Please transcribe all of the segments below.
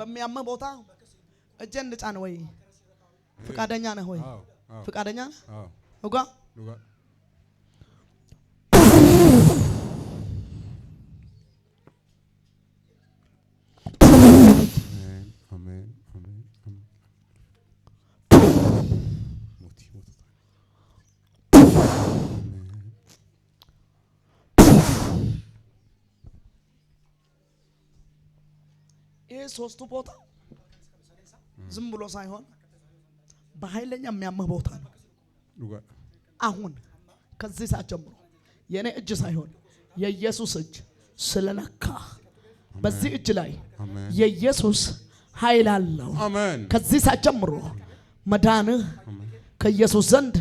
በሚያምህ ቦታ እጄን ልጫን ወይ? ፍቃደኛ ነህ ወይ? አዎ አዎ። ፍቃደኛ ነህ? አዎ። እጓ Dhugaa. አሜን አሜን አሜን አሜን። Mootii mootota. አሜን። ይሄ ሶስቱ ቦታ ዝም ብሎ ሳይሆን በኃይለኛ የሚያምህ ቦታ ነው። Dhugaa. አሁን ከዚህ ሰዓት ጀምሮ የኔ እጅ ሳይሆን የኢየሱስ እጅ ስለነካ በዚህ እጅ ላይ አሜን። የኢየሱስ ኃይል አለው። አሜን። ከዚህ ሰዓት ጀምሮ መዳንህ ከኢየሱስ ዘንድ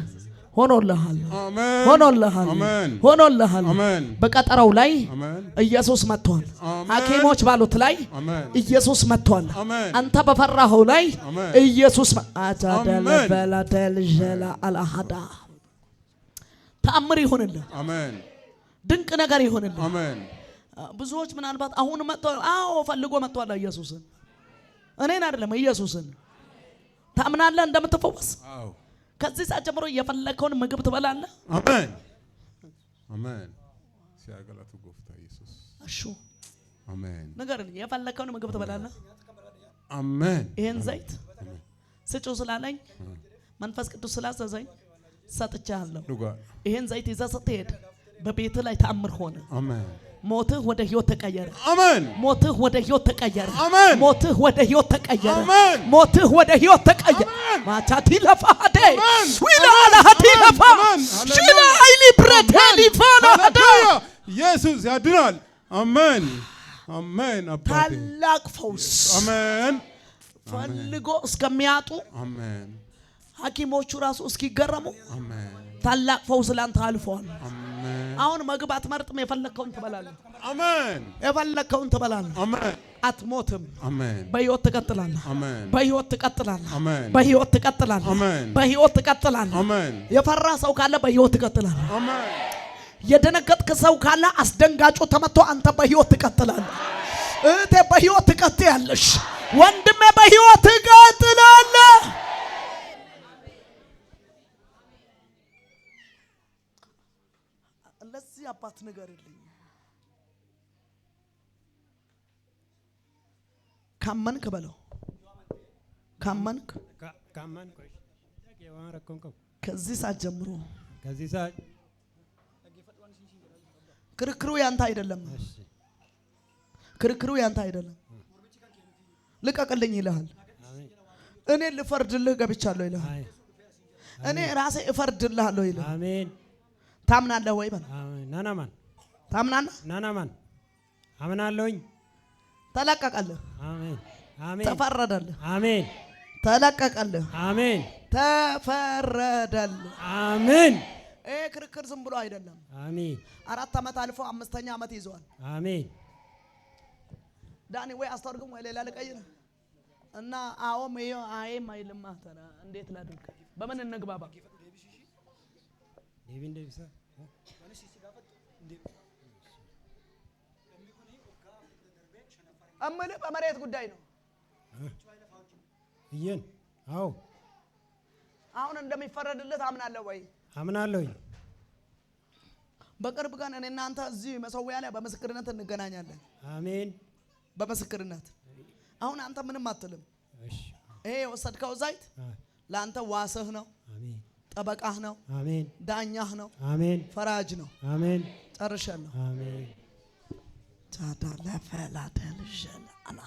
ሆኖልሃል፣ አሜን። ሆኖልሃል፣ አሜን። ሆኖልሃል። አሜን። በቀጠረው ላይ አሜን። ኢየሱስ መጥቷል። አሜን። ሐኪሞች ባሉት ላይ አሜን። ኢየሱስ መጥቷል። አሜን። አንተ በፈራኸው ላይ አሜን። ኢየሱስ አሜን። አጃደለበላደልጀላ አልአሃዳ ተአምር ይሁንልህ፣ አሜን። ድንቅ ነገር ይሁንልህ። አሜን። ብዙዎች ምናልባት አሁን መጥቶ አዎ ፈልጎ መጥቷል ኢየሱስን፣ እኔን አይደለም ኢየሱስን። ታምናለህ እንደምትፈወስ? አዎ። ከዚህ ሰዓት ጀምሮ የፈለከውን ምግብ ትበላለህ። አሜን። አሜን። Haa galatu Gooftaa Yesuus. እሹ አሜን። ንገረኝ፣ የፈለከውን ምግብ ትበላለህ። አሜን። ይሄን ዘይት ስጩ ስላለኝ መንፈስ ቅዱስ ስላዘዘኝ ሰጥቻለሁ። Dhugaa. ይሄን ዘይት ይዘህ ስትሄድ በቤትህ ላይ ተአምር ሆነ። አሜን። ሞትህ ወደ ህይወት ተቀየረ። አሜን። ሞትህ ወደ ህይወት ተቀየረ። አሜን። ሞትህ ወደ ህይወት ተቀየረ። አሜን። ሞትህ ወደ ህይወት ተቀየረ። አሜን። ማቻቲ ለፋዴ አሜን። ዊላ አላሃቲ ለፋ አሜን። ሽላ አይሊ ብረቴ ሊፋና ሀዳ ሃሌሉያ! ኢየሱስ ያድናል። አሜን። አሜን። አባቴ ታላቅ ፈውስ አሜን። ፈልጎ እስከሚያጡ አሜን። ሐኪሞቹ ራሱ እስኪገረሙ አሜን። ታላቅ ፈውስ ላንተ አልፏል። አሜን። አሁን ምግብ አትመርጥም። የፈለግከውን ትበላለህ። አሜን። የፈለግከውን ትበላለህ። አሜን። አትሞትም። አሜን። በህይወት ትቀጥላለህ። አሜን። በህይወት ትቀጥላለህ። አሜን። በህይወት ትቀጥላለህ። አሜን። በህይወት ትቀጥላለህ። አሜን። የፈራ ሰው ካለ በህይወት ትቀጥላለህ። አሜን። የደነገጥክ ሰው ካለ አስደንጋጩ ተመቶ አንተ በህይወት ትቀጥላለህ። እህቴ በህይወት ትቀጥያለሽ። ወንድሜ በህይወት ትቀጥላለህ። ለዚህ አባት ንገርልኝ። ካመንክ በለው፣ ካመንክ ካመንኩ waan rakkoon qabu ከዚህ ሰዓት ጀምሮ ከዚህ ሰዓት ክርክሩ ያንተ አይደለም። እሺ ክርክሩ ያንተ አይደለም። ልቀቅልኝ ይልሃል። አሜን። እኔ ልፈርድልህ ገብቻለሁ ይልሃል። አይ እኔ ራሴ እፈርድልሃለሁ ይልሃል። አሜን። ታምናለህ ወይ በለው። አሜን። Nan amana ታምናለህ? Nan amana አምናለሁኝ። ተለቀቀልህ። አሜን አሜን። ተፈረደልህ። አሜን ተለቀቀልህ። አሜን ተፈረደልህ። አሜን። ይሄ ክርክር ዝም ብሎ አይደለም። አሜን 4 ዓመት አልፎ 5ኛ ዓመት ይዘዋል። አሜን። ዳኒ ወይ አስተርጉም ወይ ሌላ ልቀይር እና አዎም ይኸው አይም አይልም። ተራ እንዴት ላድርግ? በምን እንግባባ? Deebiin deebisa እምልህ በመሬት ጉዳይ ነው። እየን አዎ አሁን እንደሚፈረድልህ ታምናለህ ወይ? አምናለሁኝ። በቅርብ ቀን እኔ እናንተ እዚህ መሰዊያ ላይ በምስክርነት እንገናኛለን። አሜን። በምስክርነት አሁን አንተ ምንም አትልም። እሺ ይሄ የወሰድከው ዘይት ለአንተ ዋስህ ነው፣ አሜን ጠበቃህ ነው፣ አሜን ዳኛህ ነው፣ አሜን ፈራጅ ነው። አሜን ጨርሻለሁ። አሜን። ታዳ ለፈላደልጀል አላ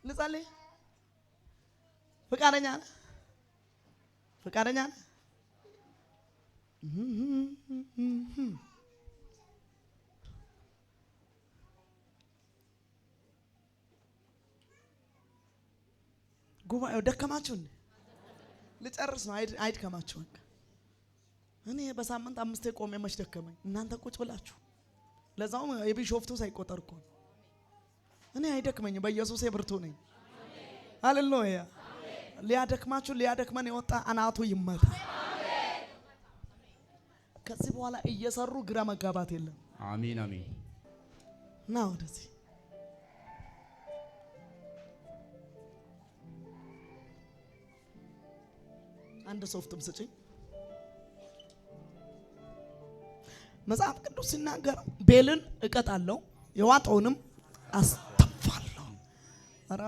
ልጸልይ። ፍቃደኛ ነህ? ፍቃደኛ ነህ? ጉባኤው ደከማችሁ እንዴ? ልጨርስ ነው። አይድከማችሁ። በቃ እኔ በሳምንት 5 ቆሜ መች ደከመኝ? እናንተ ቁጭ ብላችሁ ለዛውም የቢሾፍቱ ሳይቆጠር እኮ ነው። እኔ አይደክመኝም። በኢየሱስ ብርቱ ነኝ። ሃሌሉያ። ሊያደክማችሁ ሊያደክመን የወጣ አናቱ ይመታ። ከዚህ በኋላ እየሰሩ ግራ መጋባት የለም። አሜን አሜን። ና ወደዚህ። አንድ ሶፍትም ስጭኝ። መጽሐፍ ቅዱስ ሲናገር ቤልን እቀጣለሁ የዋጠውንም አስተፋለሁ። ኧረ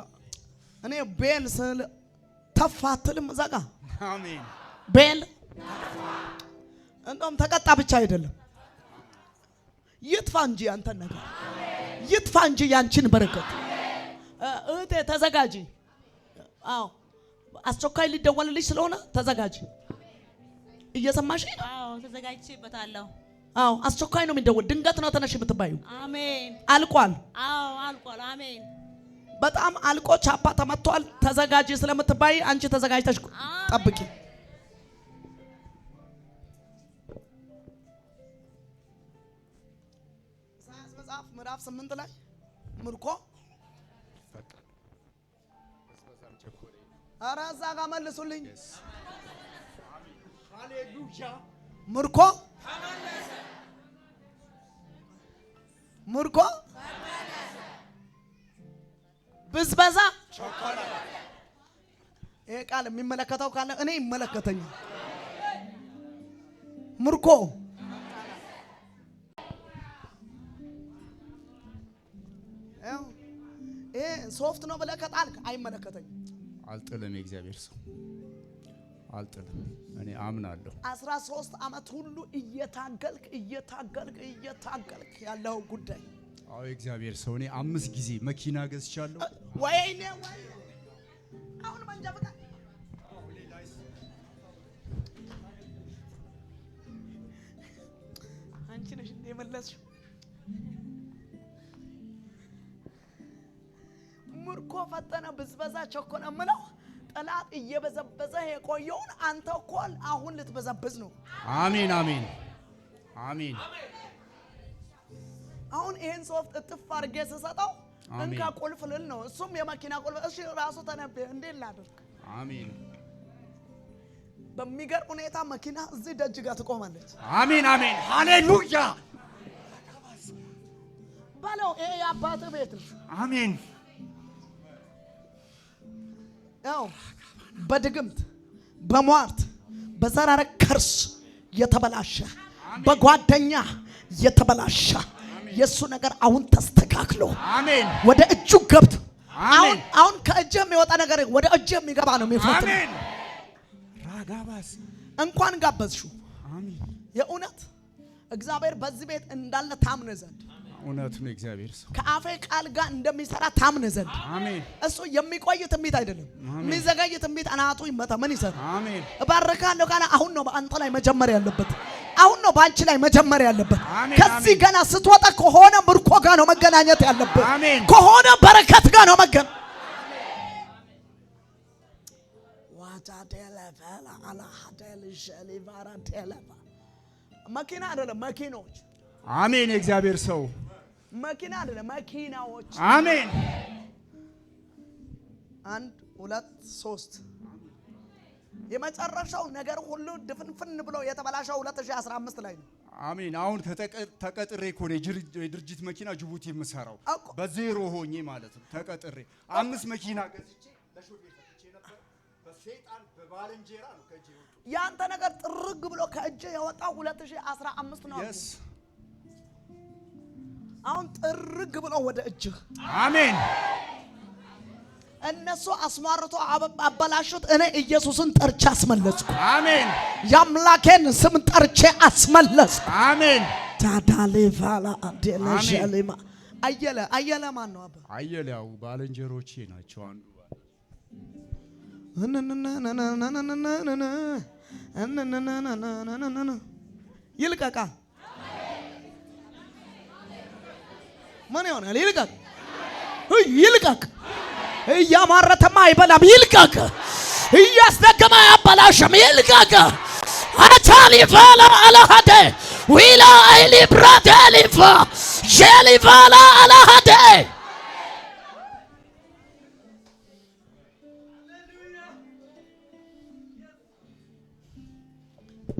እኔ ቤል ስል ተፋ አትልም እዛ ጋ። አሜን። ቤል እንደውም ተቀጣ ብቻ አይደለም፣ ይጥፋ እንጂ ያንተን ነገር፣ ይጥፋ እንጂ ያንቺን በረከት። እህቴ ተዘጋጂ። አዎ፣ አስቸኳይ ሊደወልልሽ ስለሆነ ተዘጋጂ። እየሰማሽ ነው? አዎ፣ ተዘጋጅቼበታለሁ። አዎ፣ አስቸኳይ ነው የሚደወል። ድንገት ነው ተነሽ የምትባዩ። አሜን። አልቋል። አዎ፣ አልቋል። አሜን። በጣም አልቆ ቻፓ ተመቷል። ተዘጋጂ ስለምትባይ አንቺ ተዘጋጅተሽ ጠብቂ። ኢሳይያስ መጽሐፍ ምዕራፍ 8 ላይ ምርኮ፣ ኧረ እዛ ጋር መልሱልኝ። ምርኮ፣ ምርኮ፣ ብዝበዛ። ይሄ ቃል የሚመለከተው ካለ እኔ ይመለከተኛል። ምርኮ፣ ይኸው፣ ይሄ ሶፍት ነው ብለህ ከጣልክ አይመለከተኝም። አልጥልም። የእግዚአብሔር ሰው፣ አልጥልም። እኔ አምናለሁ። 13 ዓመት ሁሉ እየታገልክ እየታገልክ እየታገልክ ያለው ጉዳይ። አዎ፣ የእግዚአብሔር ሰው፣ እኔ አምስት ጊዜ መኪና ገዝቻለሁ። ወይኔ ወይኔ! አሁን መንጃ ፈቃድ፣ አንቺ ነሽ እንደ የመለስሽው። ምርኮ ፈጠነ፣ ብዝበዛ ቸኮለ ምለው ጠላት እየበዘበዘ የቆየውን አንተ እኮ አሁን ልትበዘብዝ ነው። አሜን፣ አሜን፣ አሜን። አሁን ይሄን ሶፍት እጥፍ አድርጌ ስሰጠው አሜን። እንካ ቁልፍ ልል ነው። እሱም የመኪና ቁልፍ፣ እሺ ራሱ ተነበየ፣ እንዴት ላድርግ? አሜን። በሚገርም ሁኔታ መኪና እዚህ ደጅ ጋር ትቆማለች። አሜን፣ አሜን፣ ሃሌሉያ። በለው፣ ይሄ የአባትህ ቤት ነው። አሜን። ያው በድግምት፣ በሟርት፣ በዘራረ ከርስ የተበላሸ፣ በጓደኛ የተበላሸ የእሱ ነገር አሁን ተስተካክሎ አሜን። ወደ እጁ ገብቶ አሜን። አሁን ከእጅ የሚወጣ ነገር ወደ እጅ የሚገባ ነው የሚፈጥነው። አሜን። ራጋባስ። እንኳን ጋበዝሽው። አሜን። የእውነት እግዚአብሔር በዚህ ቤት እንዳለ ታምን ዘንድ፣ እውነት ነው የእግዚአብሔር ሰው። ከአፌ ቃል ጋር እንደሚሰራ ታምን ዘንድ፣ አሜን። እሱ የሚቆይ ትንቢት አይደለም። አሜን። የሚዘገይ ትንቢት አናቱ ይመታ፣ ምን ይሰራ? አሜን። እባርካለሁ ካለ አሁን ነው በአንተ ላይ መጀመር ያለበት። አሁን ነው በአንቺ ላይ መጀመር ያለበት። አሜን፣ ከዚህ አሜን። ገና ስትወጣ ከሆነ ምርኮ ጋር ነው መገናኘት ያለበት። አሜን። ከሆነ በረከት ጋር ነው መገን መኪና አይደለም፣ መኪኖች። አሜን። የእግዚአብሔር ሰው። መኪና አይደለም፣ መኪናዎች። አሜን። አንድ፣ ሁለት፣ ሶስት። የመጨረሻው ነገር ሁሉ ድፍንፍን ብሎ የተበላሸው 2015 ላይ ነው። አሜን። አሁን ተቀጥሬ እኮ ነው የድርጅት መኪና ጅቡቲ የምሰራው። በዜሮ ሆኜ ማለት ነው። ተቀጥሬ አምስት መኪና ገዝቼ ለሾፌር ሰጥቼ ነበር። በሰይጣን በባልንጀራ ነው ከእጄ የወጡት። ያንተ ነገር ጥርግ ብሎ ከእጅ የወጣው 2015 ነው። Yes. አሁን ጥርግ ብሎ ወደ እጅህ። አሜን። እነሱ አስሟርቶ አበላሹት። እኔ ኢየሱስን ጠርቼ አስመለስኩ። አሜን። የአምላኬን ስም ጠርቼ አስመለስኩ። አሜን። ታዳሌቫላ አዴለሸሊማ አየለ፣ አየለ ማን ነው አባ? አየለ ያው ባልንጀሮቼ ናቸው። አንዱ ባል ይልቀቃ፣ ምን ይሆናል? ይልቀቅ፣ ይልቀቅ። እያማረተማ አይበላም። ይልቀቅ። እያስደገመ አያበላሽም። ይልቀቅ። አቻሊፋላ አላሃደ ዊላ አይሊብራቴሊፋ ጀሊፋላ አላሃደ።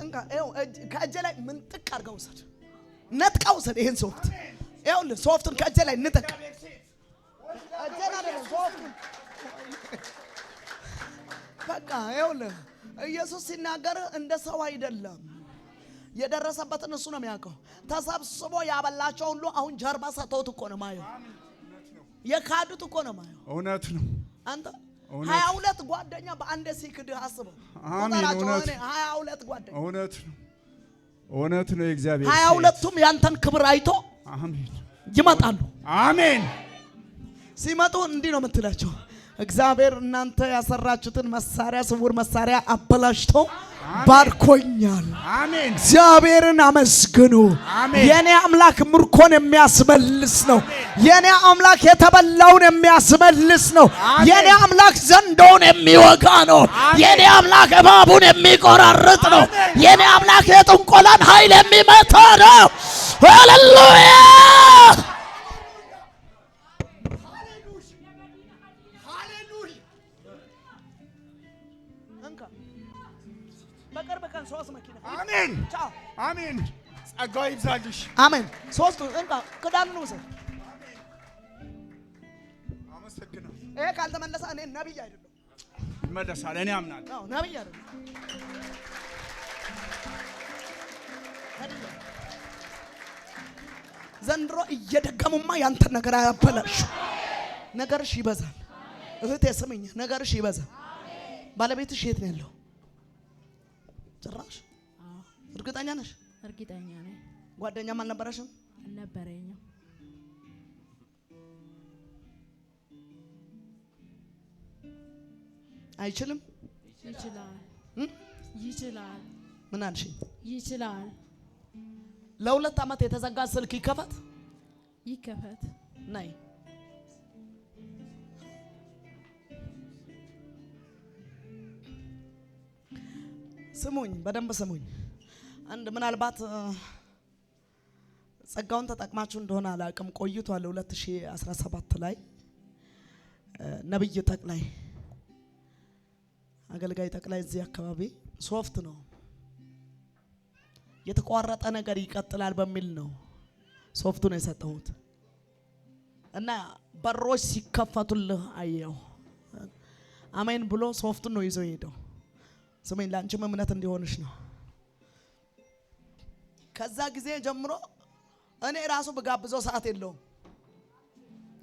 እንካ፣ ይኸው ከእጄ ላይ ምንጥቅ አድርገህ ውሰድ፣ ነጥቀህ ውሰድ። ይሄን ሶፍት፣ ይኸውልህ፣ ሶፍቱን ከእጄ ላይ ንጠቅ። እጄን አይደለም፣ ሶፍቱን። በቃ ይኸውልህ ኢየሱስ ሲናገር እንደ ሰው አይደለም። የደረሰበትን እሱ ነው የሚያውቀው። ተሰብስቦ ያበላቸው ሁሉ አሁን ጀርባ ሰጥተውት እኮ ነው ማየው። የካዱት እኮ ነው ማየው። እውነት ነው። አንተ እውነት። 22 ጓደኛ በአንዴ ሲክድህ አስበው። አሜን፣ ቁጠራቸው። እውነት። እኔ 22 ጓደኛ እውነት ነው። እውነት ነው። የእግዚአብሔር ሀያ ሴት። ሁለቱም ያንተን ክብር አይቶ አሜን ይመጣሉ። አሜን። ሲመጡ እንዲህ ነው የምትላቸው፣ እግዚአብሔር እናንተ ያሰራችሁትን መሳሪያ ስውር መሳሪያ አበላሽቶ ባርኮኛል። አሜን እግዚአብሔርን አመስግኑ። አሜን። የኔ አምላክ ምርኮን የሚያስመልስ ነው። የኔ አምላክ የተበላውን የሚያስመልስ ነው። አሜን። የኔ አምላክ ዘንዶውን የሚወጋ ነው። አሜን። የኔ አምላክ እባቡን የሚቆራርጥ ነው። አሜን። የኔ አምላክ የጥንቆላን ኃይል የሚመታ ነው። ሃሌሉያ! ሃሌሉያ። በቅርብ ቀን ሶስት መኪና አሜን ቻው። አሜን። ጸጋው ይብዛልሽ። አሜን። ሶስቱ እንካ ክዳኑን ውሰድ። አመሰግናለሁ። ይሄ ካልተመለሰ እኔ ነብይ አይደለሁም። ይመለሳል። እኔ አምናለሁ። አዎ ነብይ አይደለሁም። አይደለም። ዘንድሮ እየደገሙማ ያንተን ነገር አያበላሹ። ነገርሽ ይበዛል። እህቴ ስሚኝ፣ ነገርሽ ይበዛል። ባለቤትሽ የት ነው ያለው? ጭራሽ አዎ እርግጠኛ ነሽ? እርግጠኛ ነኝ። ጓደኛም አልነበረሽም? አልነበረኝም። አይችልም። ይችላል እም? ይችላል ምን አልሽኝ? ይችላል። ለ2 ዓመት የተዘጋ ስልክ ይከፈት። ይከፈት። ነይ ስሙኝ፣ በደንብ ስሙኝ። አንድ ምናልባት ጸጋውን ተጠቅማችሁ እንደሆነ አላውቅም፣ ቆይቷል። 2017 ላይ ነብይ ጠቅላይ አገልጋይ ጠቅላይ እዚህ አካባቢ ሶፍት ነው የተቋረጠ ነገር ይቀጥላል በሚል ነው ሶፍቱን የሰጠሁት እና በሮች ሲከፈቱልህ አየሁ። አሜን ብሎ ሶፍቱን ነው ይዞ የሄደው። ስሜን ለአንቺም እምነት እንዲሆንሽ ነው። ከዛ ጊዜ ጀምሮ እኔ ራሱ ብጋብዘው ሰዓት የለውም።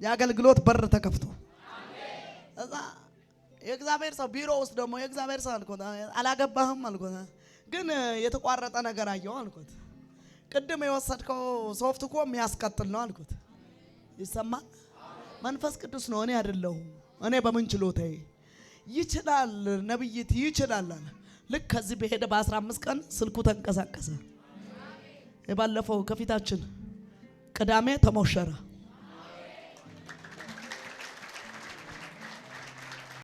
የአገልግሎት በር ተከፍቶ እዛ የእግዚአብሔር ሰው ቢሮ ውስጥ ደግሞ የእግዚአብሔር ሰው አልኩት፣ አላገባህም አልኩት፣ ግን የተቋረጠ ነገር አየሁ አልኩት። ቅድም የወሰድከው ሶፍት እኮ የሚያስቀጥል ነው አልኩት። ይሰማል። መንፈስ ቅዱስ ነው፣ እኔ አይደለሁም። እኔ በምን ችሎታዬ ይችላል፣ ነብይት ይችላል አለ። ልክ ከዚህ በሄደ በ15 ቀን ስልኩ ተንቀሳቀሰ። የባለፈው ከፊታችን ቅዳሜ ተሞሸረ።